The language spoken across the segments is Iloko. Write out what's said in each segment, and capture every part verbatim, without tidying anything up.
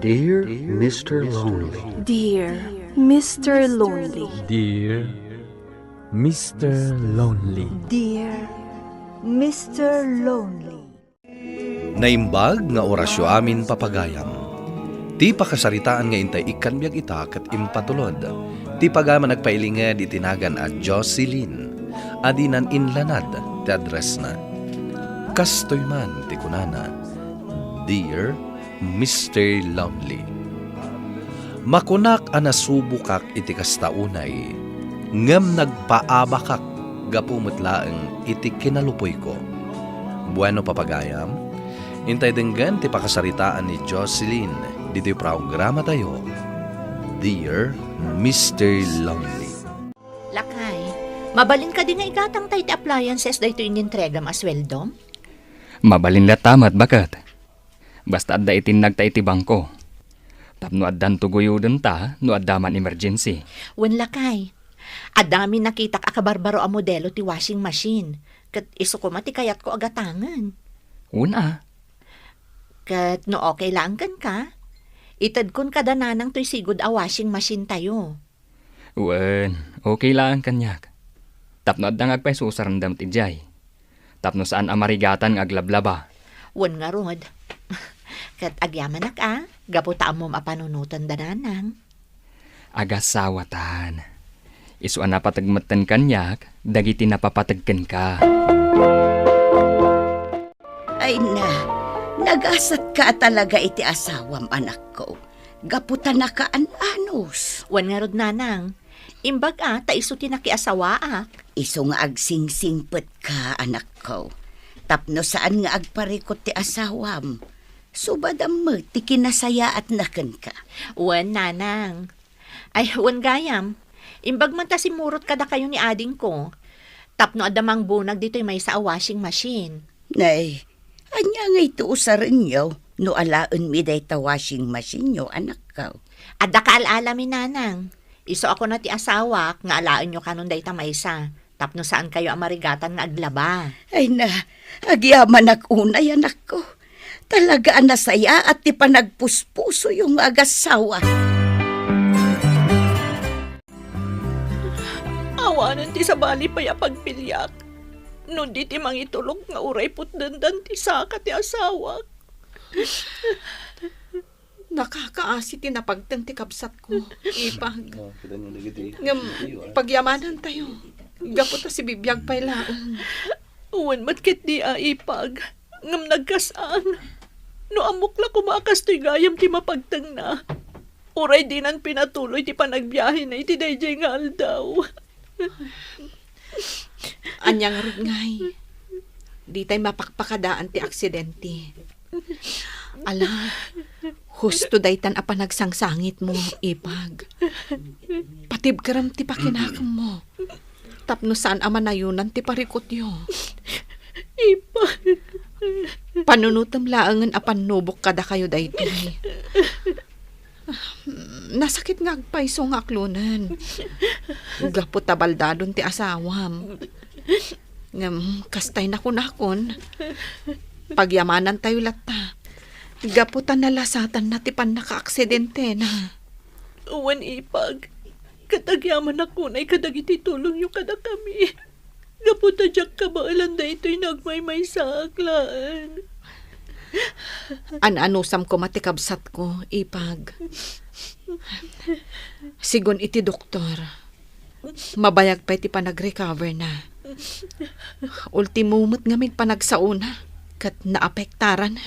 Dear Mister Lonely. Dear Mister Lonely. Dear Mister Lonely. Dear Mister Lonely. Naimbag nga orasyo amin, papagayam. Ti pakasaritaan nga intay ikkan biag ita ket impatulod ti pagayam a nagpailinged iti nagan a Jocelyn a dinan inlanad ti addressna. Kastoy man ti kunana, Dear Mister Lonely. Makunak a nasubokak iti kasta unay, ngem nagpaabakak gapu met laeng iti kinalupuyko. Bueno, papagayam, intay denggen ti pakasaritaan ni Jocelyn ditoy programatayo, Dear Mister Lonely. Lakay, mabalin kadi nga igatangta iti appliances daytoy inintregam a sueldom? Mabalin latta met, baket. Basta adda itinnagta iti bangko. Tapno addanto guyodenta no adda man emergency. Wen, lakay. Adda ngamin nakitak a kabarbaro a modelo ti washing machine. Ket isu koma ti kayatko a gatangen. Wen a. Ket no okay laeng kenka, itedkon kada nanang toy sigud a washing machine tayo. Wen, okay laeng kaniak. Tapno adda nga agpaisusaranda met idiay. Tapno saan a marigatan nga aglablaba. Wen ngarud. Ket agyamanak a, gapu ta ammom a panunoten da nanang. Agasawatan. Isu a napateg metten kaniak dagiti napapateg kenka. Ay na, nagasatka a talaga iti asawam, anakko. Gapu ta nakaan-anus. Wen ngarud, nanang. Imbag a, ta isu ti nakiasawaak. Isu nga agsingsingpetka, anakko. Tapno saan nga agparikut ti asawam. Subadam met ti kinasayaatna kenka. Wen, nanang. Ay, wen gayam. Imbag man ta simmurot kadakayo ni adingko. Tapno adda mangbunag ditoy maysa a washing machine. Nay, ania ngay ti usarenyo no alaenmi dayta washing machine-yo, anakko? Adda kaal-alami, nanang. Isu a kuna ti asawak nga alaenyo kanon dayta maysa, tapno saankayo a marigatan nga aglaba. Ay na, agyamanak unay, anakko. Talaga a nasayaat ti panagpuspusoyo nga agasawa. Awanen ti sabali pay a pagbiliak, no di ti mangitulok nga uray putdendan ti saka ti asawak. Nakakaasi ti napagteng ti kabsatko, ipag. Oh, kita niyo dagiti. Ngem, pagyamanantayo, gapu ta sibibiag pay laeng. Wen met ketdi a, ipag. Ngem nagkas-an. No ammok la koma a kastoy gayam ti mapagtengna, uray dinan pinatuloy ti panagbiahena iti daydiay nga aldaw. Ania ngarud ngay? Ditay mapakpakadaan ti aksidente. Ala, husto daytan a panagsangsangitmo, ipag. Patibkerem ti pakinakemmo. Tapno saan a manayonan ti parikutyo. Ipag. Panunotem laengen a pannubok kadakayo daytoy. Nasakit nga agpayso nga aklonen. Gapu ta baldadon ti asawam. Ngem, kastay nakunakon, pagyamanantayo latta. Gapu ta nalasatanna ti pannakaaksidentena. Wen, ipag, ket agyamanak unay kadagiti tulongyo kadakami. Gapu ta diak kabaelan daytoy no agmaymaysaak laeng. An-anusam koma ti kabsatko, ipag. Sigun iti doktor, mabayag pay ti panagrecoverna. Ultimo met ngamin panagsaona ket naapektaran.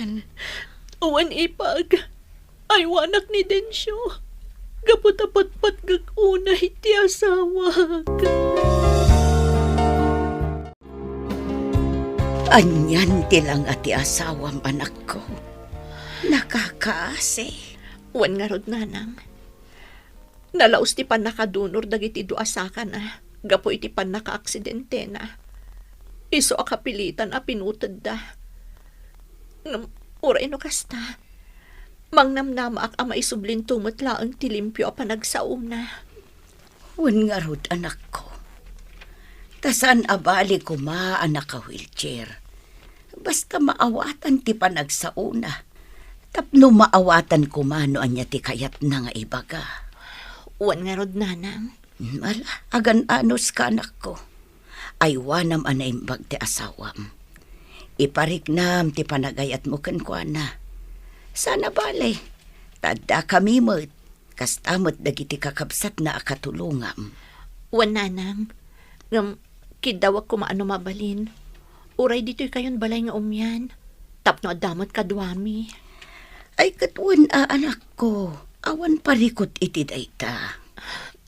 Wen, ipag. Aywanak ni Dencio. Gapu ta patpatgek unay ti asawak. Anian ti langa ti asawam, anakko? Nakakaasi. Wen ngarud, nanang. Nalaus ti pannakadunor dagiti dua sakana gapu iti pannakaaksidentena. Isu a kapilitan a pinutedda. Ngem, uray no kasta, mangnamnamaak a maisublinto met laeng ti limpio a panagsaona. Wen ngarud, anakko. Ta saan a bali koma a naka-wheelchair. Basta maawatan ti panagsaona. Tapno maawatan koma no ania ti kayatna nga ibaga. Wen ngarud, nanang. Ala, agan-anos ka, anakko. Aywanam a naimbag ti asawam. Ipariknam ti panagayatmo kenkuana. Saan a bale, ta addakami met, kasta met dagiti kakabsatna a katulongam. Wen, nanang, ngem kiddawek koma a no mabalin, uray ditoykayon balay nga umian, tapno adda met kaduami. Ay, ket wen a, anakko, awan parikut iti dayta.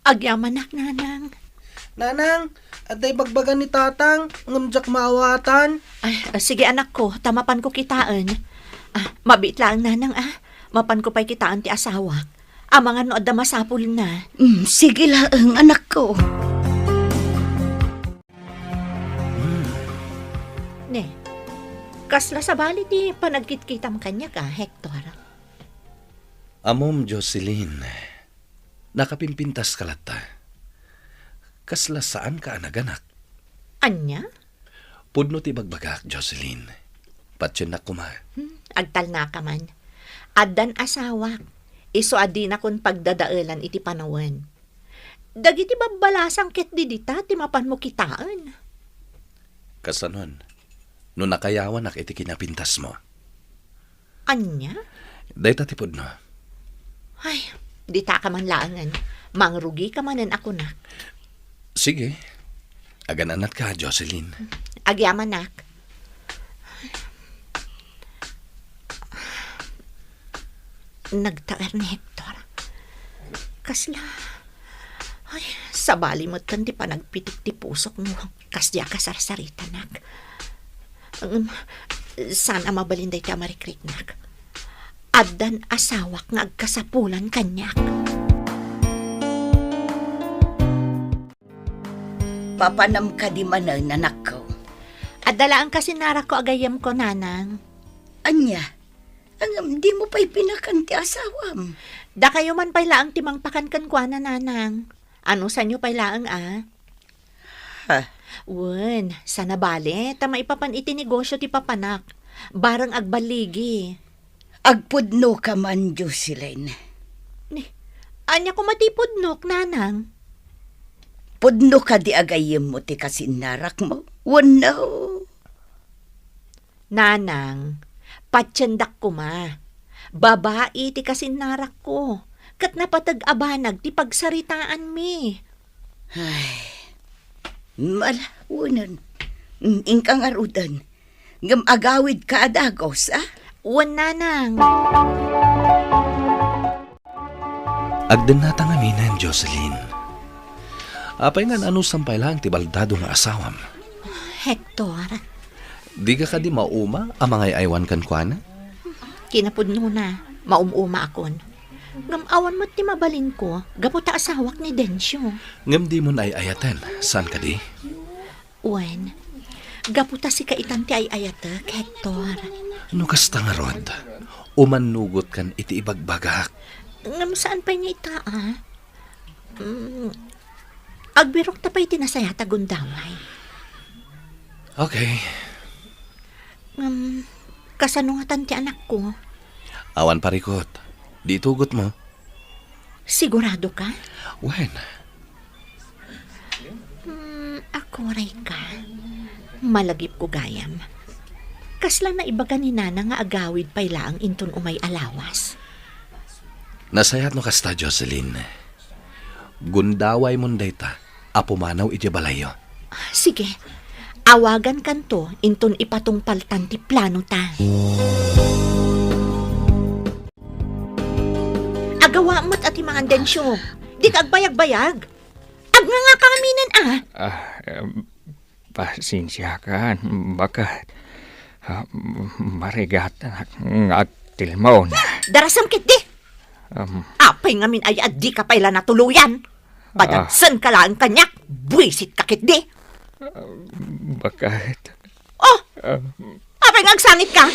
Agyamanak, nanang. Nanang, adda ibagbaga ni tatang, ngem diak maawatan. Ay, ah, sige, anakko, ta mapanko kitaen. Ah, mabiit laeng, nanang, ah. Mapanko pay kitaen ti asawak. Amangan no adda masapulna. Mm, sige laeng, anakko. Ne, kasla sabali ti panagkitkitam kaniak, a, Hector? Ammom, Jocelyn, nakapimpintaska latta. Kasla saanka a naganak. Ania? Pudno ti bagbagak, Jocelyn. Patiennak koma. Hmm, agtalnaka man. Addan asawak, isu a dinakon pagdadaelan iti panawen. Dagiti babbalasang ket didita ti mapanmo kitaen. Kasanon, no nakayawanak iti kinapintasmo? Ania? Dayta ti pudno. Ay, ditaka man laengen. Mangrugika manen a kunak. Sige. Agan-anatka, Jocelyn. Agyamanak. Nagtaer ni Hector. Kasla, ay, sabali metten ti panagpitik ti pusok no kasdiay a kasarsaritanak. Ngem, saan a mabalin dayta a marikriknak. Addan asawak nga agkasapulan kaniak. Papanam kadi manen, anakko? Adda laeng kasinnarakko a gayyemko, nanang. Ania? Ngem dimo pay pinakan ti asawam? Dakayo man pay laeng ti mangpakan kenkuana, nanang. Anusanyo pay laeng, a? Ha? Wen, saan a bale, ta maipapan iti negosio ti papanak. Bareng agballigi. Agpudnoka man, Jocelyn. Ni, ania koma ti pudnok, nanang? Pudno kadi a gayyemmo ti kasinnarakmo? Wenno? Nanang, patiendak koma. Babai ti kasinnarakko, ket napateg a banag ti pagsaritaanmi. Ay, mala, wen. Mm, inka ngaruden. Ngem agawidka a dagus, a? Wen, nanang. Agdennata ngaminen, Jocelyn. Apay nga naanusan pay laeng ti baldado nga asawam? Hector. Dika kadi mauma a mangay-aywan kenkuana? Kinapudnona, maum-umaakon. Ngem awan met ti mabalinko, gapu ta asawak ni Dencio. Ngem dimon ay-ayaten, saan kadi? Wen, gapu ta sika itan ti ay-ayatek, Hector. No kasta ngarud, umannugotkan iti ibagbagak. Ngem saan pay nga ita, a? Mm, agbirokta pay iti nasayaat a gundaway. Okay. Ngem, kasano ngatan ti anakko? Awan parikut. Di itugotmo. Sigurado ka? Wen. Hmm, akuray ka. Malagipko gayam. Kasla naibaga ni Nana nga agawid pay laeng inton umay a lawas. Nasayaat no kasta, Jocelyn. Gundawaymon dayta a pumanaw idiay balayyo. Sige, awagankanto inton ipatungpaltan ti planota. Agawa met a ti mangan, Dencio. Dika agbayagbayag. Agnganga ka ngaminen, a. Ah, em, pasensiakan, baket. Ah, marigat nga agtilmon. Darasem ketdi. Em. Apay ngamin aya a dika pay la natuloyan? Padatsenka laeng kaniak, buisit ka ketdi. Ah, baket. Oh! Ah. Apay nga agsangit ka?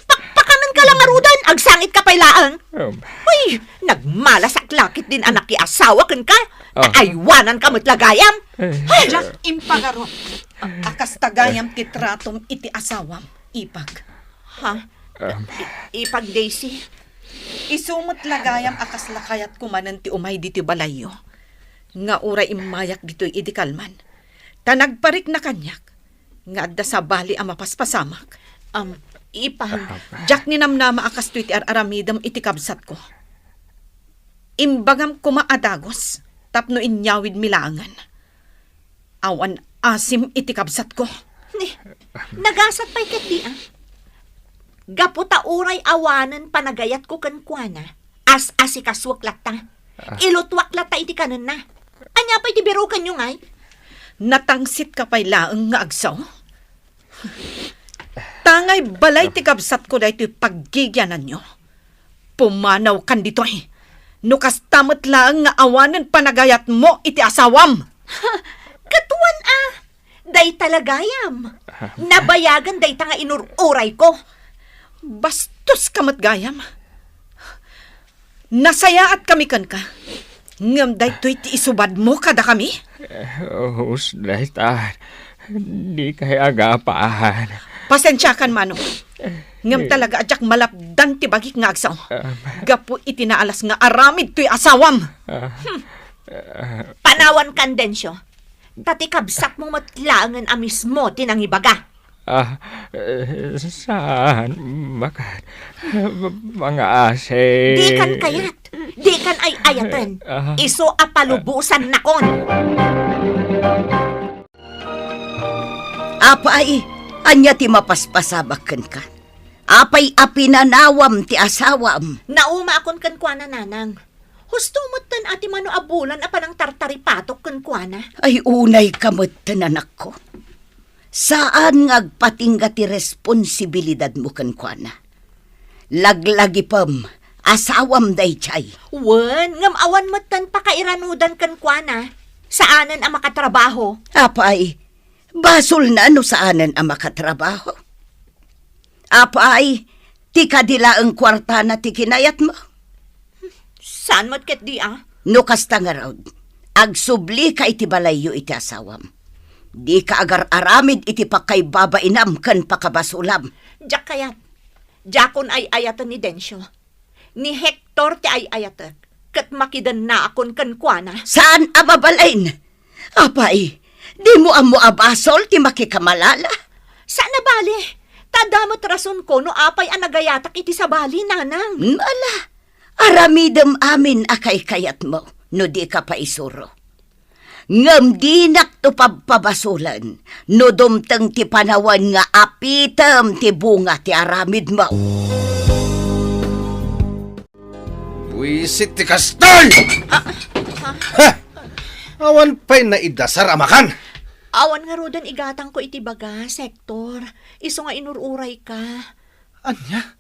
Pakpakanen ka lang ngaruden, agsangit ka pay laeng. Um. Uy, nagmalas a klakit din anak ti asawa kenka. Ah. Aywanan ka met la gayam. Eh. Ay! Diak impangaro a kasta gayam ti tratom iti asawam, ipag. Ha? Um, I-, Ipag Daisy, isu met la gayam a kasla kayatko manen ti umay ditoy balayyo, nga uray immayak ditoy idi kalman, ta nagparikna kaniak nga adda sabali a mapaspasamak. Um, Ipag, Ah. Diak ninamnama a kastoy ti ar-aramidem iti kabsatko. Imbagam koma a dagus tapno inyawidmi laengen. Awan asim iti kabsatko. Ni, nagasat pay ketdi, a. Gapu ta uray awanen panagayatko kenkuana, as-asikasuek latta. Ah. Ilutuak latta iti kanenna. Ania pay ti birokenyo, ngay? Natangsit ka pay laeng nga agsaw? Tangay balay ti kabsatko daytoy paggigiananyo. Pumanawkan ditoy. No kasta met laeng nga awanen panagayatmo iti asawam. Katuan a, dayta la gayam. Nabayagan dayta nga inur-urayko. Bastos ka met gayam. Nasayaat kami kenka. Ngem daytoy ti isubadmo kadakami? Eh, hus-, dayta. Dikay agapan. Pasensiakan, Manong. Ngem Eh. talaga a diak malapdan ti bagik nga agsaw. Um. Gapu iti naalas nga aramid toy asawam. Ah. Hmm. Ah. Panawankan, Dencio. Ta ti kabsatmo met laengen a mismo ti nangibaga. Ah, eh, saan, makat-, mangaasi. Dikan kayat. Dikan ay-ayaten. Ah. Isu a palubosannakon. Apay, ania ti mapaspasamak kenka? Apay a pinanawam ti asawam? Naumaakon kenkuana, nanang. Husto metten a ti mano a bulan a panangtartaripatok kenkuana. Ay, unayka metten, anakko. Saan nga agpatingga ti responsibilidadmo kenkuana. Laglagipem, asawam daydiay. Wen, ngem awan metten pakairanudan kenkuana. Saanen a makatrabaho. Apay, basolna no saanen a makatrabaho. Apay, ti kadi laeng kuartana ti kinayatmo? Saan met ketdi, a? No kasta ngarud, agsublika iti balayyo iti asawam. Dika agar-aramid iti pakaibabainam ken pakabasolam. Diak kayat. Diakon ay-ayaten ni Dencio. Ni Hector ti ay-ayatek, ket makidennaakon kenkuana. Saan a mabalin? Apay, dimo ammo a basol ti makikamalala? Saan a bale, ta adda met rasonko no apay a nagayatak iti sabali, nanang. Ala, aramidem amin a kaykayatmo no dika paisuro. Ngem dinakto pabpabasolen no dumteng ti panawen nga apitem ti bunga ti aramidmo. Buisit ti kastoy! Ah, ah. Ha! Awan pay naidasar a makan! Awan ngaruden igatangko iti bagas, Hector. Isu nga inur-urayka. Ania?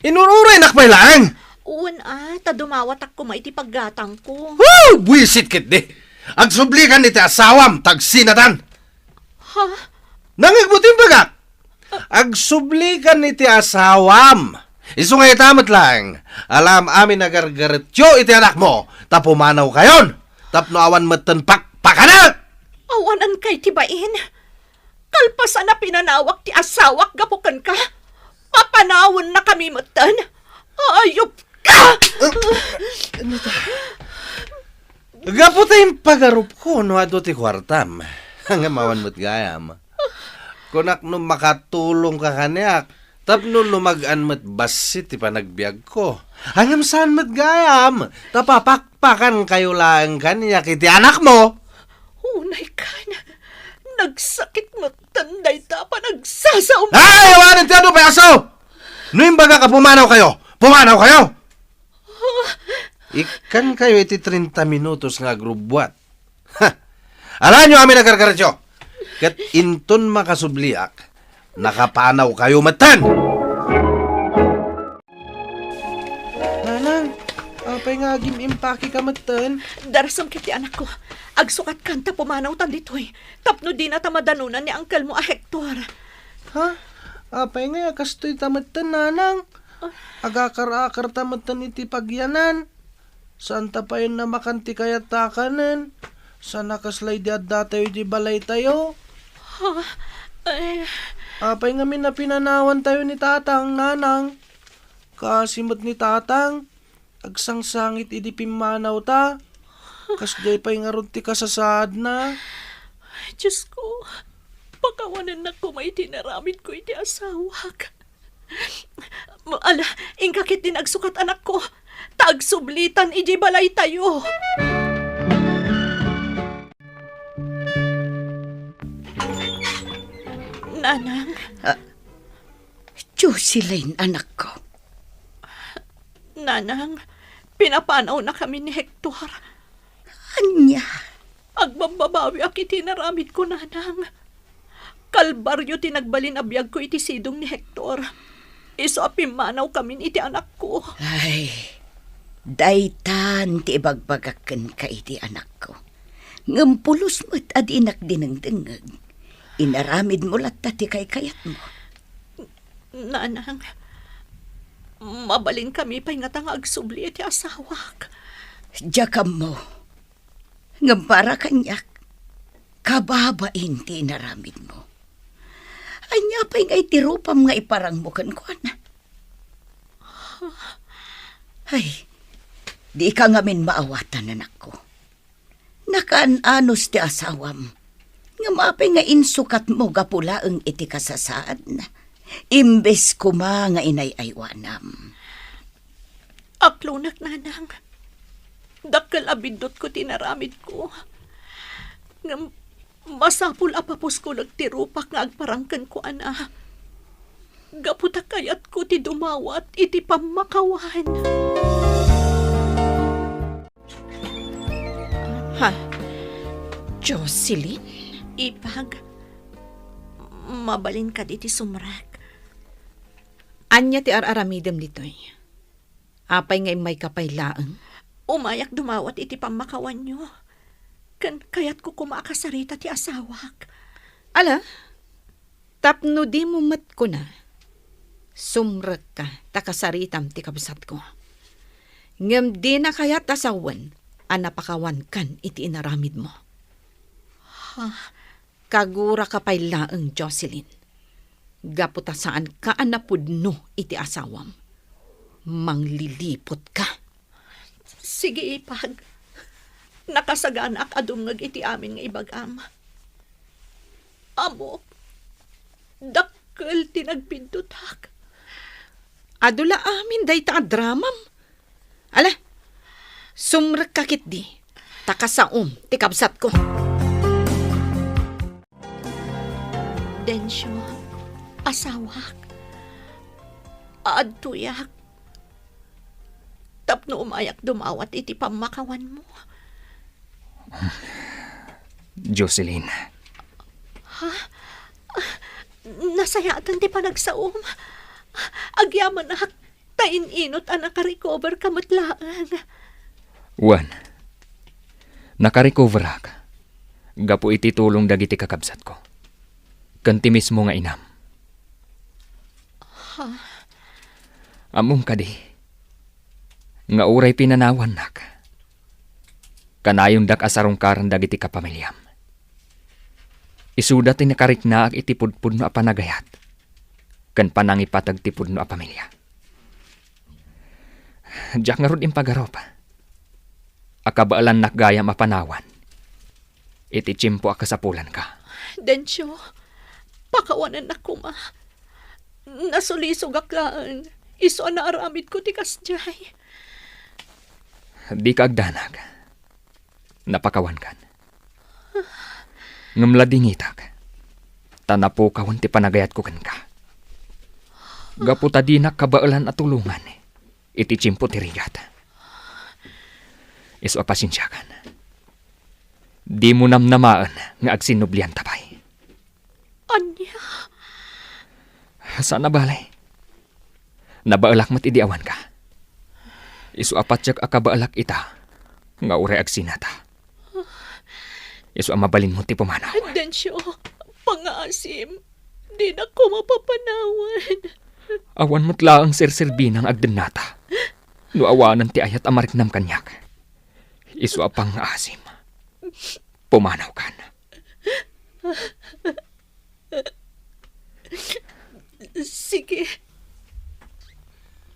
Inur-uraynak pay laeng? Wen a, ta dumawatak koma iti paggatangko. Woo! Buisit ketdi! Agsublikan iti asawam, ta agsinatan! Ha? Nangngegmo ti imbagak? Agsublikan iti asawam. Isu nga ita met laeng, alam amin a gargaretyo iti anakmo, ta pumanawkayon, tapno awan metten pakpakanak! Awanan kay ti bain. Kalpasan a pinanawak ti asawak gapu kenka, papanawennakami metten. Ayupka! Gapu ta impagarupko no adu ti kuartam. Ngem awan met gayam. Kunak no makatulongka kaniak, tapno lumag-an met bassit ti panagbiagko. Ngem saan met gayam, ta papakpakankayo laeng kaniak iti anakmo. Unay kan, nagsakit metten dayta a panagsasaom. Ay, awanen ti adu, payaso! No imbagak a pumanawkayo, pumanawkayo! Ikkankayo iti treinta minutos nga agrubbuat. Ha! Alaenyo amin a gargaretyo. Ket inton makasubliak, nakapanawkayo metten. Nanang, apay nga agim-impakeka metten? Darasem ketdi, anakko. Agsukatkan ta pumanawtan ditoy, tapno dinata madanonan ni angkelmo a Hector. Ha? Apay nga a kastoyta metten, nanang? Agakar-akarta metten iti pagyanan. Saanta payen a makan ti kayatta a kanen. Saan a kasla idi addatayo iti balaytayo. Ha? Eh. Apay ngamin a pinanawantayo ni tatang, nanang? kaasi met ni Tatang, agsangsangit idi pimmanawta. Kasdiay pay ngarud ti kasasaadna. Diyos ko, pakawanennak koma iti inaramidko iti asawak. Ala, inka ketdin agsukat, anakko, ta agsublitan idiay balaytayo. Nanang. Ah, Jocelyn, anakko. Nanang, pinapanawnakami ni Hector. Ania? Agbabbabawiak iti inaramidko, Nanang. Kalbario ti nagbalin a biagko iti sidong ni Hector. Isu a pimmanawkamin iti anakko. Ay, daytan ti ibagbagak kenka iti anakko. Ngem pulos met a dinak dinengdengngeg. Inaramidmo latta ti kaykayatmo. Nanang, mabalinkami pay ngata nga agsubli iti asawak. Diak ammo. Ngem para kaniak, kababain ti inaramidmo. Ania pay ngay ti rupam nga iparangmo kenkuana? Ay, dika ngamin maawatan, anakko. Nakaan-anos ti asawam. Ngem apay nga insukatmo gapu laeng iti kasasaadna, imbes koma nga inay-aywanam? Aklonek, Nanang. Dakkel a biddutko ti inaramidko. Ngem masapul a papuskolek ti rupak nga agparang kenkuana. Gapu ta kayatko ti dumawat iti pammakawan. Ha? Jocelyn? Ipag, mabalin kadi ti sumrek? Ania ti ar-aramidem ditoy? Apay nga immayka pay laeng? Umayak dumawat iti pammakawanyo. Ken kayatko koma a kasarita ti asawak. Ala, tapno dimo met kuna, sumrekka ta kasaritam ti kabsatko. Ngem dina kayat a sawen a napakawankan iti inaramidmo. Ha? Kaguraka pay laeng, Jocelyn. Gapu ta saanka a napudno iti asawam. Mangliliputka. Sige, ipag. Nakasaganaak a dumngeg iti amin nga ibagam. Ammok, dakkel ti nagbiddutak. Adu la amin dayta a dramam. Ala, sumrekka ketdi, ta kasaom ti kabsatko. Dencio, asawak, aadtoyak tapno umayak dumawat iti pammakawanmo. Jocelyn. Ha? Nasayaatan ti panagsaom. Agyamanak, ta in-inot a nakarecover ka met laeng. Wen, nakarecoverak gapu iti tulong dagiti kakabsatko ken ti mismo nga inam. Ha? Ammom kadi nga uray pinanawannak, kanayondak a sarungkaran dagiti kapamiliam. Isuda ti nakariknaak iti pudpudno a panagayat ken panangipateg ti pudno a pamilia. Diak ngarud impagarup a kabaelannak gayam a panawan iti tiempo a kasapulanka. Dencio, pakawanennak koma. Nasulisogak laeng isu a naaramidko ti kasdiay. Dika agdanag. Napakawankan. Ngem ladingitak, ta napukawen ti panagayatko kenka. Gapu ta dinak kabaelan a tulongan iti tiempo ti rigat. Isu a pasiensiakan. Dimo namnamaen nga agsinnublianta pay. Ania? Saan a bale. Nabaelak met idi awanka. Isu a patiek a kabaelak ita nga uray agsinata. Isu a mabalinmo ti pumanaw. Dencio, pangngaasim. Dinak koma papanawan. Awan met laeng serserbina nga agdennata no awanen ti ayat a mariknam kaniak. Isu a pangngaasim. Pumanawkan. Sige.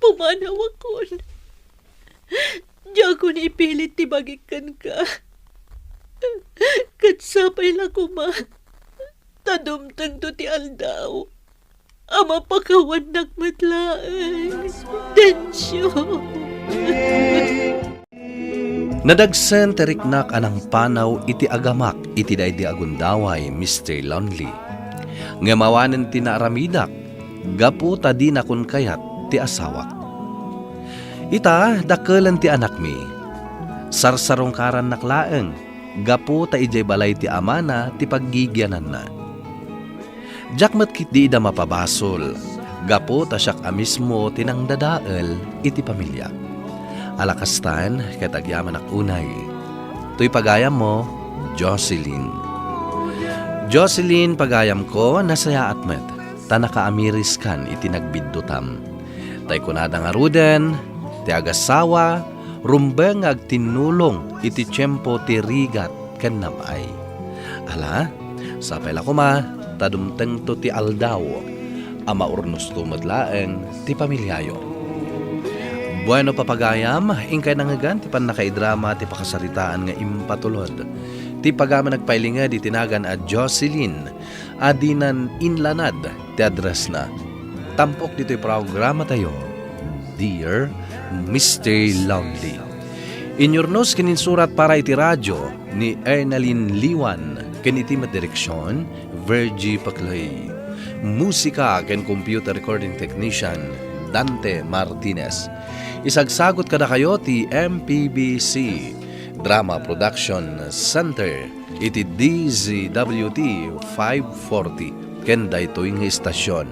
Pumanawakon. Diakon ipilit ti bagik kenka. Ket sapay la koma ta dumtengto ti aldaw a mapakawannak met laeng. Dencio. Nadagsen ti riknak a nangpanaw iti agamak iti daydi a gundaway, Mister Lonely. Ngem awanen ti naaramidak gapu ta dinakon kayat ti asawak. Ita, dakkelen ti anakmi. Sarsarungkarannak laeng gapu ta idiay balay ti amana ti paggigiananna. Diak met ketdi ida mapabasol, gapu ta siak a mismo ti nangdadael iti pamiliak. Ala kastan, ket agyamanak unay. Toy pagayammo, Jocelyn. Jocelyn, pagayamko, nasayaat met, ta nakaamiriskan iti nagbiddutam. Tay kunada ngaruden, ti agasawa, rumbeng nga agtinnulong iti tiempo ti rigat ken nam-ay. Ala, sapay la koma, ta dumtengto ti aldaw a maurnosto met laeng ti pamiliayo. Bueno, papagayam, inkay nangngegan ti pannakaidrama ti pakasaritaan nga impatulod ti pagayam a nagpailinged iti nagan a Jocelyn a dinan inlanad ti addressna. Tampok ditoy programatayo, Dear Mister Lonely. Inyurnos ken insurat para iti radio ni Ernalyn Liwan ken iti met direksion, Virgie Paclay. Musika ken computer recording technician, Dante Martinez. Isagsagot kadakayo ti M P B C Drama Production Center iti D Z W T five forty ken daytoy nga istasyon.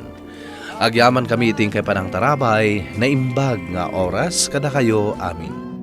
Agyamankami iti inkay panangtarabay, naimbag nga oras kadakayo amin.